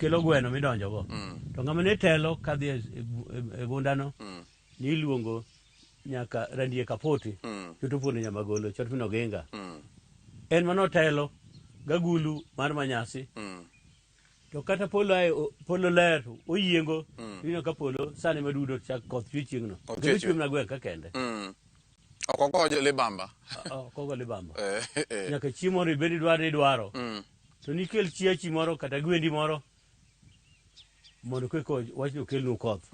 Kelo gweno midonjogo. To ng'ama ne telo kadhi e, e, e gundano niluongo nyaka Randie Kapoti choto puondo Nyamagolo chot min Oginga. En mano telo gagulu mar manyasi. To kata polo ae polo ler to oyiengo ineno ka polo sani madudo chak koth chwe chieng'no. Ochwe Kendo chwe. chwe mana gweng' ka kende. Ok ogo libamba. Ok ogo libamba. Eh, eh. Nyaka chiemo moro ibed idwaro ni idwaro. To nikel chiachi moro kata gwendi moro mondo keko wachno okelnu koth.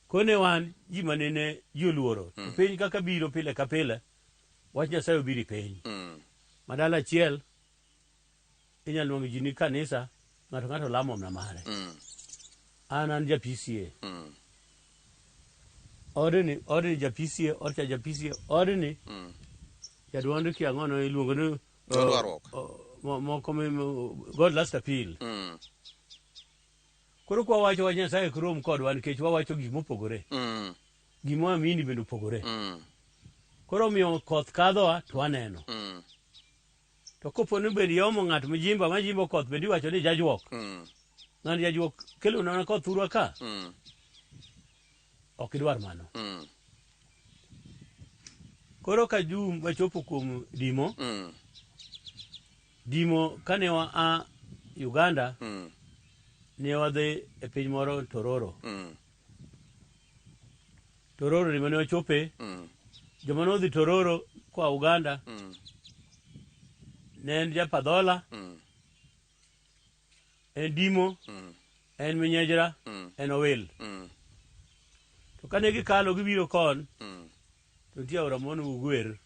Kone wan ji manene ji oluoro. To piny kaka biro pile ka pile, wach Nyasaye obiro e piny. Ma dala achiel inyalo nwang'o ji ni kanisa, ng'ato ng'ato lamo na mare. An an ja PCA. Odni odni ja PCA, odcha ja PCA, odni jaduond kia ang'ono iluongo ni Jodwaruok. moko God last appeal. Koro kwa wacho wach Nyasaye ok rom kodwa nikech wawacho gik mopogore. Gima waamini bende opogore. Koro omiyo koth kadhowa to waneno. To kopo ni bende iomo ng'at mijimba majimbo koth bende iwacho ni jajuok. Ng'ani jajuok kelo na koth thurwa ka. Ok idwar mano. Koro ka Jum wachopo kuom Dimo, Dimo kane wa a Uganda, ne wadhi e piny moro Tororo. Tororo ni mane wachope, joma nodhi Tororo koa Uganda, ne en Japadhola, en Dimo, en Minyejra, en Owil. To kane gikalo gibiro kon, to nitie aora moro ni Ugwer.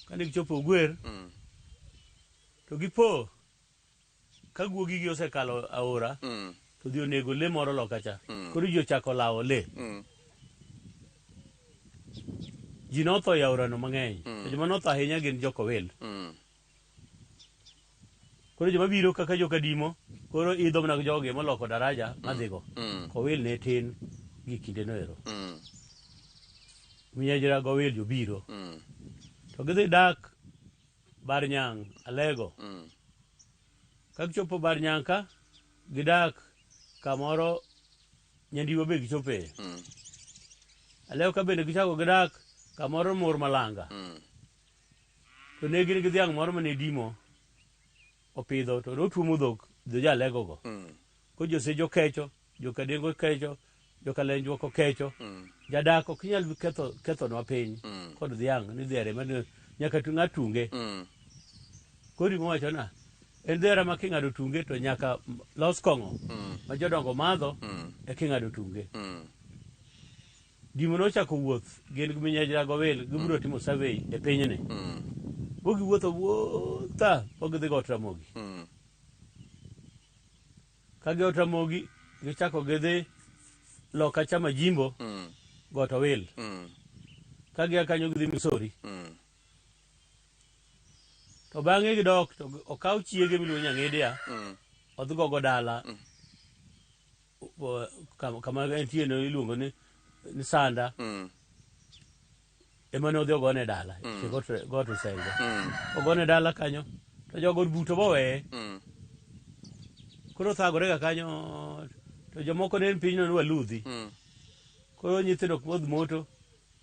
Kane gichopo Ugwer, to gipo ka guogigi osekalo aora, to dhi onego le moro loka cha. Koro ji ochako lawo le. Ji notho e aorano mang'eny. To joma notho ahinya gin jokowil. Koro joma biro kaka jokadimo koro idho mana jogi moloko daraja madhigo. Kowil ne tin gi kindeno ero. Minyajra gowil jobiro. To gidhi dak Bar Nyang', Alego. Ka gichopo Bar Nyang' ka, gidak kamoro Nyandiwa be gichope. Alego ka bende gichako gidak kamoro Mor Malanga. To ne gin gi dhiang' moro mane Dimo opidho to notuomo dhok dho jo-Alego go. Koro Josejo kecho, Jokadengo kecho, Jokalenjwok okecho. Jadak ok nyal ketho kethonwa piny kod dhiang' ni dhere ma nyaka ng'at tunge. Koro Dimo wacho na en dhera ma king'ado tunge to nyaka los kong'o ma jodongo madho e king'ado tunge. Dimo nochako wuoth gin gi Minyajra Gowil gibiro timo survey e pinyni. Bo giwuotho wuotha bo gidhi Got Ramogi. Ka gi Got Ramogi gichako gidhi loka cha Majimbo Got Owil. Ka gia kanyo gidhi Misori. To bang'e gidok to okaw chiege miluongo ni Nyang'idia odhi gogo dala kama entie no iluongo ni, ni Sanda ema ne odhi ogone dala got, got Usenge ogone dala kanyo to jogo buto boweye koro thagore ga kanyo to jomoko ne en pinyno ni waludhi koro nyithindo modh moto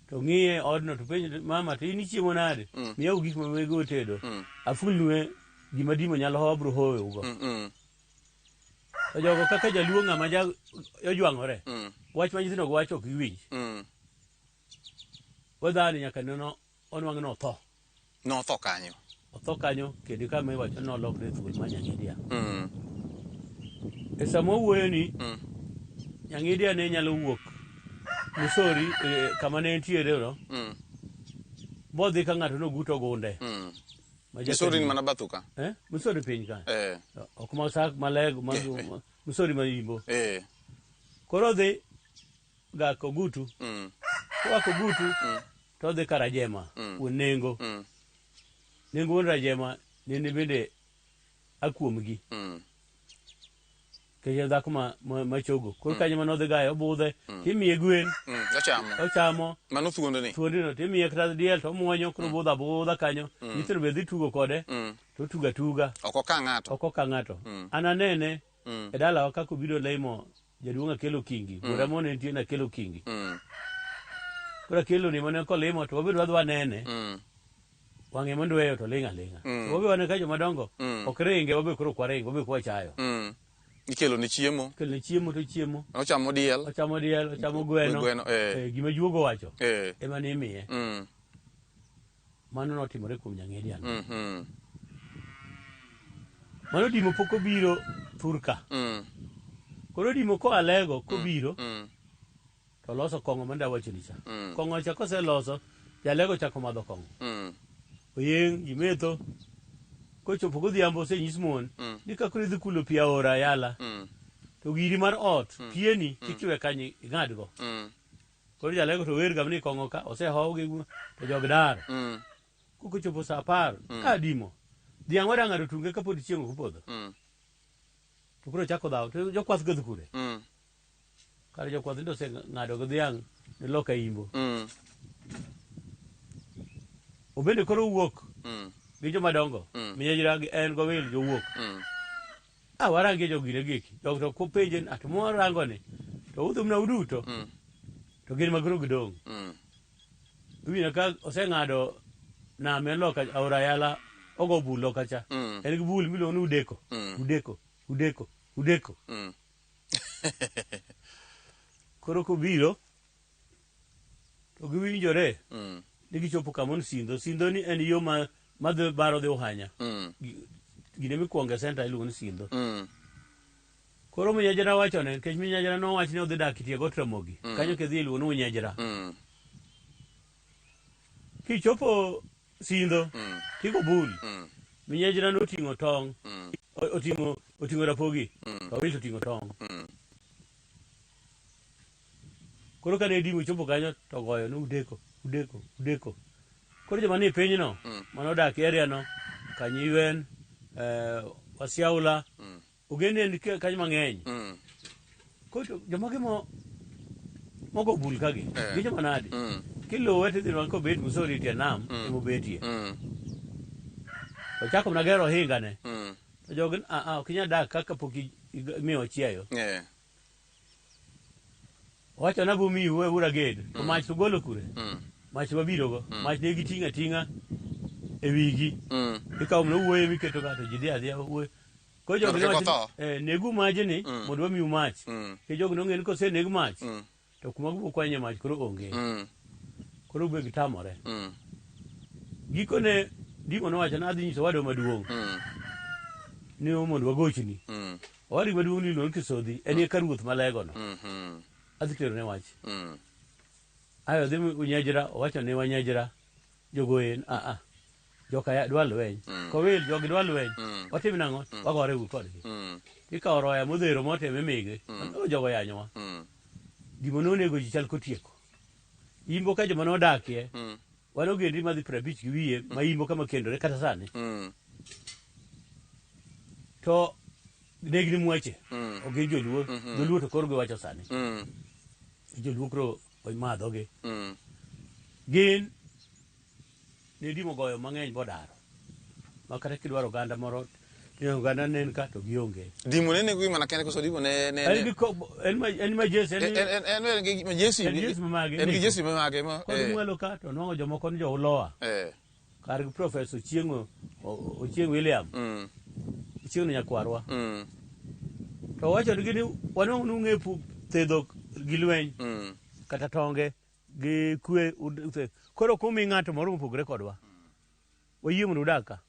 to ng'iye odno to penjo mama to in ichiemo nade miyau gik ma wego otedo afulnue gima dimo nyalo ho abro hoyougo To jogo kaka jaluo ng'ama ja ojwang'ore. Wach ma nyithindo go wacho ok giwinj. Wadhani nyaka neno onwang' ni otho. Notho kanyo. Otho kanyo kendo kama iwacho ni nolokre thuol ma Nyang'idia. E sama owuoyo ni Nyang'idia ne nyalo wuok Misori e, kama ne entiere no modhi ka ng'ato noguto gunde. Ma Misori ni jakadhi. mana bathuka. Eh? Misori piny ka. Eh. Ok ma sak malego ma Misori ma yimbo. Eh. Koro odhi ga Kogutu. Koa Kogutu to odhi Karajema wuon nengo. Nengo wuon Rajema nene bende a kuomgi. Nikech en dhako ma, ma, ma chogo. Koro kanyo mane odhi gaye obudhe timiye gwen Ochamo. ochamo Mano thuondni. thuondino timiye kata diel to omuonyo koro obudho abudha kanyo. Nyithindo be dhi tugo kode to otugo atuga. Ok oka ng'ato. Ok oka ng'ato. An anene E dalawa kaka obiro limo jaduong' Akelo Kingi, wuora mone nitie na Akelo Kingi. Koro Akelo ni mane kolimo to wabedo wadhi wanene. Wang'e mondo weyo to ling' aling'a. To wabe wane ka joma dongo ok ringe, wabe koro ok waring, wabe kwachayo. Ikelo ne chiemo. Kelo ne chiemo to chiemo. Ochamo diel. Ochamo diel, ochamo gweno. Gweno, eh. Gima juogo wacho. Eh. Ema ne imiye. Mano notimore kuom Nyang'edi ano. Mano dimo pok obiro thurka. Koro dimo koa Lego kobiro to loso kong'o mane awachoni cha. Kong'o cha koseloso, jalego chako madho kong'o. Oyeng', ji metho. Kochopo godhiambo osenyis mon ni ka koro idhi kulo pi aora yala to giri mar ot pieni kik iwe kanyo ing'adgo. Koro jalego to wer ga ni kong'o ka osehow gi to jog dar. Kochopo saa 10 ka dimo dhiang' wada ng'ado tunge kapod chieng' ok opodho. To koro chako dhaw to jokwath go dhi kure? Kare jokwath ni oseng'ado gi dhiang' ni loka imbo. Obende koro wuok gi joma dongo. Minyajira gi en gowil jowuok. Ah, warangie jogire gieki. Jog to kopenje ni ato mwarango ni to udhumna uduto. To gin ma koro gidong'. Iwinjo ka oseng'ado nam en loka aora yala ogo bul loka cha. En gi bul miluongo ni udeko. Udeko, udeko, udeko. Koro kobiro to giwinjore ni gichopo kama on Sindho. Sindho ni en yo ma madhi baro dhi Uhanya. Gine mikwongo e center iluongo ni Sindho. Koro Minyajira wachone nikech Minyajira nowach ni odhi dak e tie got Ramogi. Kanyo kidhi iluongo ni Unyajira. Kichopo Sindho tigo bul. Minyajira noting'o tong'. Oting'o rapogi. To Awil to oting'o tong'. Koro kane dimo chopo kanyo to goyo ni udeko, udeko, udeko. Koro joma nie pinyno manodak e area no, Kanyiywen, Wasiaula, ogendni en kanyo mang'eny. Koro joma gi mogo bul kagi, gi joma nadi? Kiluwe tidhi nwang' kobet Musori e tie nam emobetie. Ochako mana gero ohinga ne. To jogi a a ok inyal dak kaka pok imiyowa chiayo. Owacho ni abo miyi we ura ged. To mach to golo kure? Mach wabiro go. Mach ne giting'o ating'a e wigi. Ikawo mana wuoye miketo ka to ji dhi adhiya wuoyo. Koro jogi Mondo kik nowacho otho. ni, negu majni mondo wamiu mach. Nikech jogi nong'eyo ni koseneg mach to kuma gibiro kwanye mach koro onge. Koro be gitamore. Gikone Dimo nowacho ni adhi nyiso owadwa maduong' ni mondo wagochni. Owadgi maduong' ni iluongo ni Kisodhi, en e ka ruoth Malego no. Adhi terone wach. Ayo odhi Unyajira, owacho ni Wanyajira, jogoyen, a a. Joka dwa lweny. Kowil jogi dwa lweny. Watim nang'o? Wagore uru kodgi. Ikawo roya modhero motime migi. Jogo yanyowa. Gima nonego ji chal kotieko. Imbo ka joma nodakie, wan ogendni madhi 50 gi wiye ma imbo kama kendore kata sani. To negni mwache, ok gin joluo. Joluo to koro giwacho sani. Joluo koro omadhogi. Gin ne dimo goyo mang'eny bodaro. Ma kata kidwaro oganda moro, tineno oganda nen ka to gionge. Dimo ne nego gi mana kende koso dimo ne ne En ne gi en ma jesi, en en gi majesi En jesi mamage, en gi nego. jesi mamage ma Kod mwalo ka to nwang'o jomoko ni jo Uloa. Kar gi Professor Ochieng' Ochieng' William. Ochieng' ni nyakwarwa. To wacho nigi ni wanwang'o ni ung'e thedho gi lweny. Kata tonge gi kwe. Koro kumi ng'ato moro mopogore kodwa. Wayie mondo udag ka.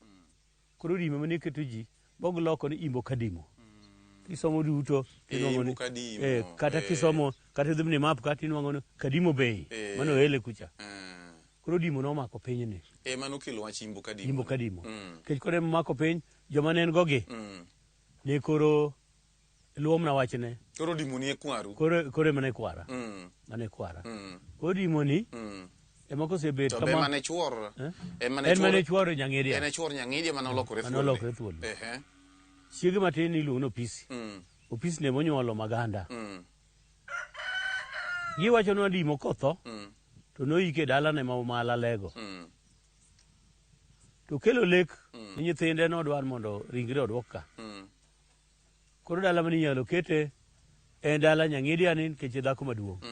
Koro dimo mane keto ji bogiloko ni imbo kadimo. Kisomo duto tinwang'o ni Imbo kadimo, kata kisomo kata idhi ni map ka tinwang'o ni Kadimo Bay. Mano ele kucha. Koro dimo nomako pinyni. Mano kelo wach imbo kadimo. Imbo kadimo. Nikech koro ema mako piny joma ne en go gi. Ne koro luwo mana wachne. Koro dimo ni e kwaru. Koro ema ne kwara. Mane kwara. Koro dimo ni ema kosebet To be kama. mane chuor. Eh? Ema ne En mane chuor. chuoro Nyang'eria. En e chuor Nyang'eria mane olokore Mane thuol. olokore thuol. Chiege matin iluongo ni Opisi. Opisi ne monyuolo Maganda. Giwacho ni Adimo kotho to noyike e dalane ma Malalego. To kelo lek ni nyithinde nodwar mondo ringre odwok ka. Koro dala mane inyalo kete en dala Nyang'idia ni nikech e dhako maduong'.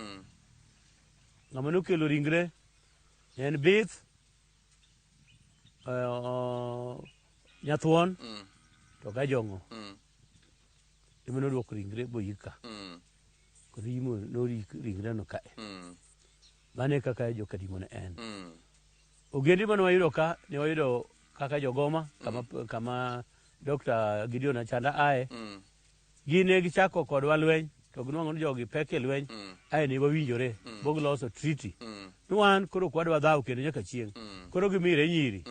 Ng'ama nokelo ringre ne en Bith Nyathuon to Gajong'o ema nodwoko ringre boyik ka. Koro imo noyik ringreno kae. Mano e kaka jokadimo ne en. Ogendni mane wayudo ka ne wayudo kaka jogoma kama Dr. Gideon Achanda aye. Gin ne gichako kodwa lweny to ginwang'o ni jogi pek e lweny ae ne wawinjore bo giloso treaty ni wan koro ok wadwa dhawo kendo nyaka chieng'. Koro gimire nyiri.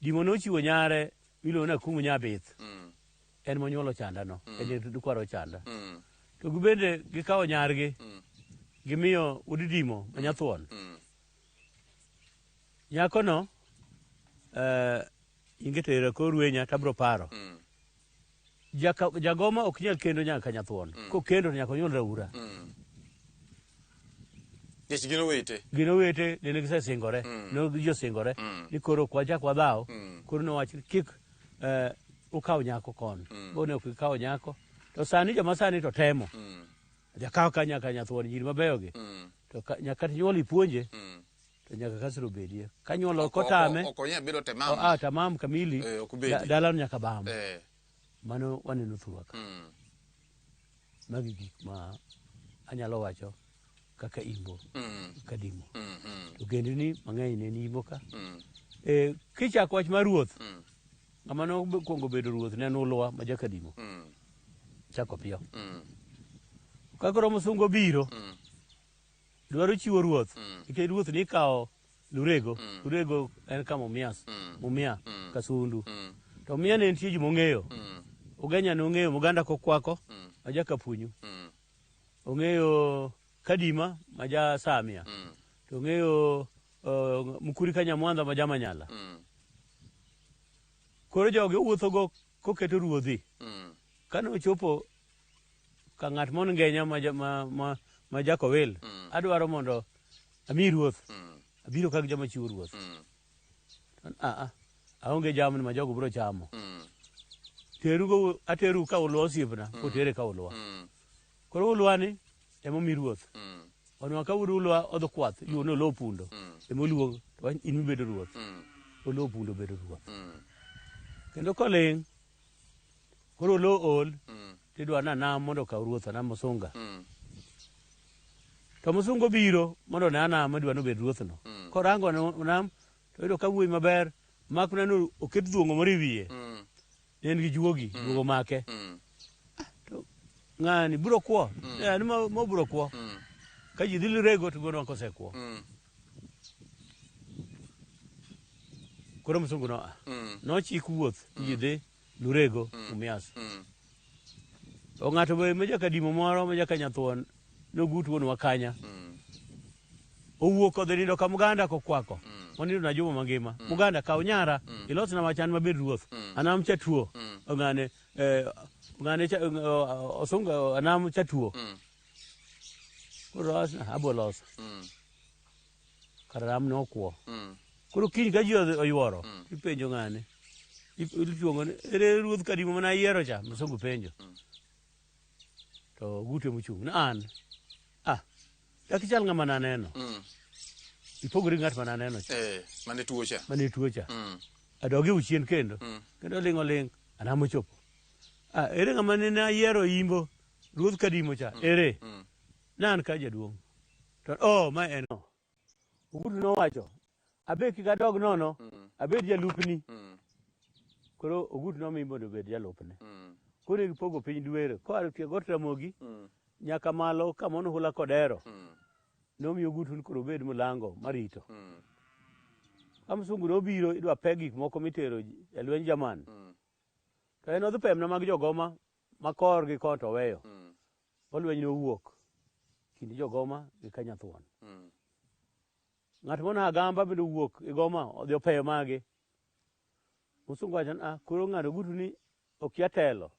Dimo nochiwo nyare miluongo ni Akumu Nyabith. En monyuolo Chanda no. En e kwar Ochanda. To gibende gikawo nyargi gimiyo wuod Dimo ma Nyathuon. Nyakono nyinge tera korwenya tabro paro. Jagoma ok nyal kendo nyaka Nyathuon. Kokendo to nyaka onyuol Raura. Nikech gin owete. Gin owete nene gisesingore. Ne josingore ni koro ok wachak wadhaw. Koro nowach ni kik ukaw nyako kono. Bo ne ok gikawo nyako. To sani joma sani to temo. Jakaw ka nyaka Nyathuon nyiri mabeyo gi. To nyaka nyuol ipuonje. To nyaka kasro bedie. Ka nyuol ok otame. Ok onyal bedo tamam. Ah, tamam kamili. Ok obedi. Dalano nyaka bam. Mano waneno thurwa ka. Magi gik ma anyalo wacho kaka imbo kadimo. Ogendni mang'eny ne ni imbo ka. Kichako wach mar ruoth, ng'ama nokwongo bedo ruoth ne en Ulwa ma jakadimo. Chako piyo. Ka koro musungu obiro, dwaro chiwo ruoth, nikech ruoth ni ikawo Lurego. Lurego en kama Mumias, Mumia, Kasundu. To Mumia ne nitie ji mong'eyo. Ugenya nong'eyo Muganda Kokwako, ma jakapunyu. Ong'eyo Kadima ma ja Samia. To ong'eyo Mukuri Kanyamwandha ma ja Manyala. Koro jogi owuothogo koketo ruodhi. Kane ochopo ka ng'at mon ngenya ma Jakowil, adwaro mondo ami ruoth. Abiro ka gi joma chiwo ruoth. Aonge jamni ma jogo biro chamo. Terugo ateru ka ulwa osiepna, kotere ka ulwa. Koro ulwa ni ema omi ruoth. Onwa ka wuod ulwa odhi kwath, iluongo ni Oloo Pundo. Ema oluong, to in mibedo ruoth. Oloo Pundo bedo ruoth. Kendo koling', koro Oloo ol, tidwa ni Anam mondo okaw ruoth, Anam Musunga. To Musunga obiro mondo one Anam idwa ni obed ruoth no. Korango Anam, to oyudo ka wuoyi maber, mak mana ni oket dhuongo moro e wiye. Ne en gi juogi, juogo make. To ng'ani biro kwo, ni ma biro kwo. Ka ji dhi Lurego to biro kosekwo. Koro Musungu noa. Nochik wuoth, ji dhi Lurego, Mumias. To ng'ato be ma jakadimo moro ma jaka Nyathuon nogut wuonwa kanya. Owuok odhi nindo ka Muganda kokwako. Monindo na juma mangima. Muganda kaw nyara, ilosna wach an mabed ruoth. Anam cha tuo. Ng'ane ng'ane cha osunga anam cha tuo. Koro losna, abo loso. Kara ram nokwo. Koro kiny ka ji oyuoro, ipenjo ng'ane. Iluongo ni ere ruodh Kadimo mana ayiero cha, Musungu penjo. To Ogutu emochung', ni an. Ah, dak ichal ng'ama naneno. Ipogori gi ng'at ma naneno cha. Mane tuo cha. Mane tuo cha. Adog e chien kendo. Kendo oling' oling', anam ochopo. Ah, ere ng'ama nene ayiero imbo ruodh Kadimo cha, ere? Ne an ka jaduong'. To oh, ma en. Ogutu nowacho, abe kik adog nono, abed jalupni. Koro Ogutu nomi mondo obed jalupne. Koro gipogo piny Dwere, koa e got Ramogi, nyaka malo kama Onuhula Kodero. Nomi Ogutu ni koro obed mulango marito. Ka msungu nobiro idwa peg gik moko mitero e lweny Jerman. To en odhi pemna mag jogoma ma kor gi kon to oweyo. Olweny nowuok kind jogoma gi Kanyathuon. Ng'at mona agamba bende owuok e goma odhi opeyo mage. Musungu wacho ni ah, koro ng'ado Ogutu ni okia telo.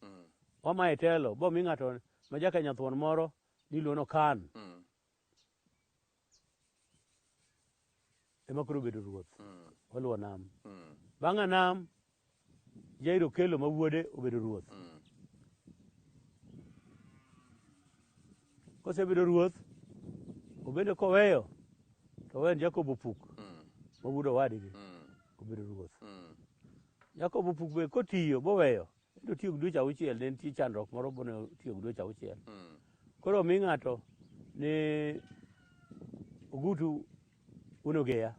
Wamaye telo, bomi ng'ato ma jaka Nyathuon moro niluongo ni Okan. Ema koro obedo ruoth. Oluwo nam. Bang' nam, Jairo Okello ma wuode obedo ruoth. Kosebedo ruoth, obende koweyo, to oweyo Jacob Opuk, ma wuod owadgi, obedo ruoth. Jacob Opuk be kotiyo boweyo, endo tiyo gi dweche auchiel, ne nitie chandruok moro bone otiyo gi dweche auchiel. Koro omi ng'ato ni Ogutu wuon Ogeya,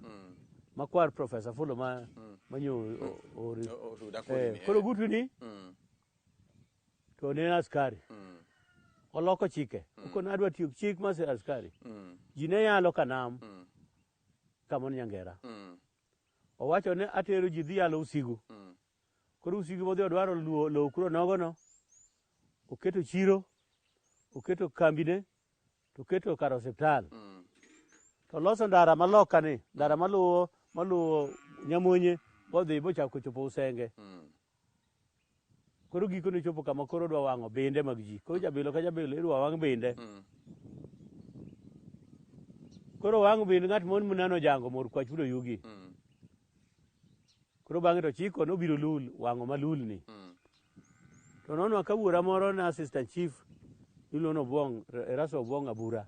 makwar Professor Fulo ma manyo ori. Oruda kodi ni. Koro Ogutu ni to ne en askari. Oloko chike. Okone adwa tiyo gi chik mar askari. Ji ne yalo kanam kamon Nyangera. Owacho ni atero ji dhi yalo Usigu. Koro Usigu modhi odwaro lowo kuro nogono. Oketo chiro, oketo kambine, to oketo kar osiptal. To loso ndara maloka ni, ndara maluwo Nyamonye bodhi bochako chopo Usenge. Koro gikone chopo kama koro dwa wang'o binde mag ji. Koro jabilo ka jabilo idwa wang' binde. Koro wang' bind ng'at mon munano jango mor kwach udo yugi. Koro bang'e to chiko nobiro lul wang'o malul ni. To nonwa ka wuora moro na assistant chief iluongo ni Obwong', Erasto Obwong' Abura.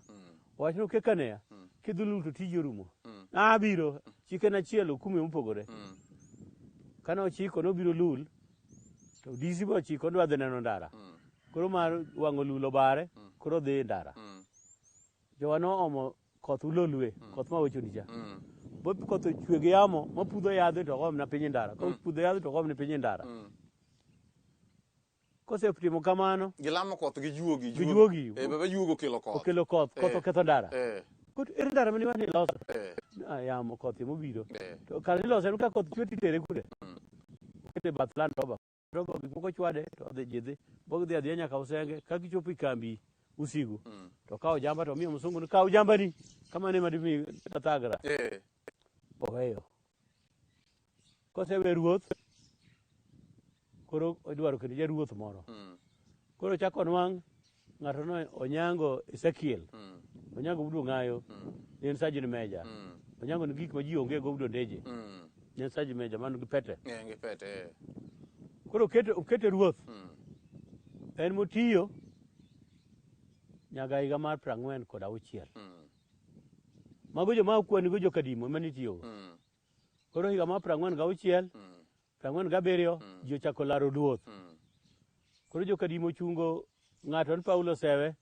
Owacho ni keka neya, kidhi lul to tiji orumo. Abiro, chike nachiel okume mopogore. Kane ochiko nobiro lul, to DC be ochiko nodwa dhi neno ndara. Koro mar wang'o lul obare, koro dhi ndara. Jowa noomo koth ulolwe, koth ma wachoni cha. Bo koth ochwe gi yamo, mapudho yadhe to gomna piny e ndara. Kopudho yadhe to gomne piny e ndara. Kosetimo kamano, Gilamo koth gi juogi. Gi juogi. Baba juogo okelo koth. Okelo koth, koth oketho ndara. Koro ere ndara mane iwacho ni iloso? Yamo koth emobiro. To kar iloso en ka koth chwe titere kure? Okete e bath Land Rover. Rover gik moko chwade to odhi ji dhi. Bo gidhi adhiya nyaka Usenge ka gichopo e kambi Usigu. To kawo jamba to omiyo msungu ni kaw jambani. Kamano ema dimi thagra. Oweyo. Kosewe ruoth, koro idwaro kendo jaruoth moro. Koro chako nwang' ng'ato no Onyango Ezekiel. Onyango wuod Ong'ayo. Ne en sergeant major. Onyango ni gik ma ji onge go wuod Ondeje. Ne en sergeant major man gi pete. Gi pete. Koro okete ruoth. En motiyo nyaka higa mar 46. Mago joma okwani go jokadimo ema nitiyogo. Koro higa mar 46, 47 ji ochako laro ruoth. Koro jokadimo ochungo ng'ato ni Paulo Sewe.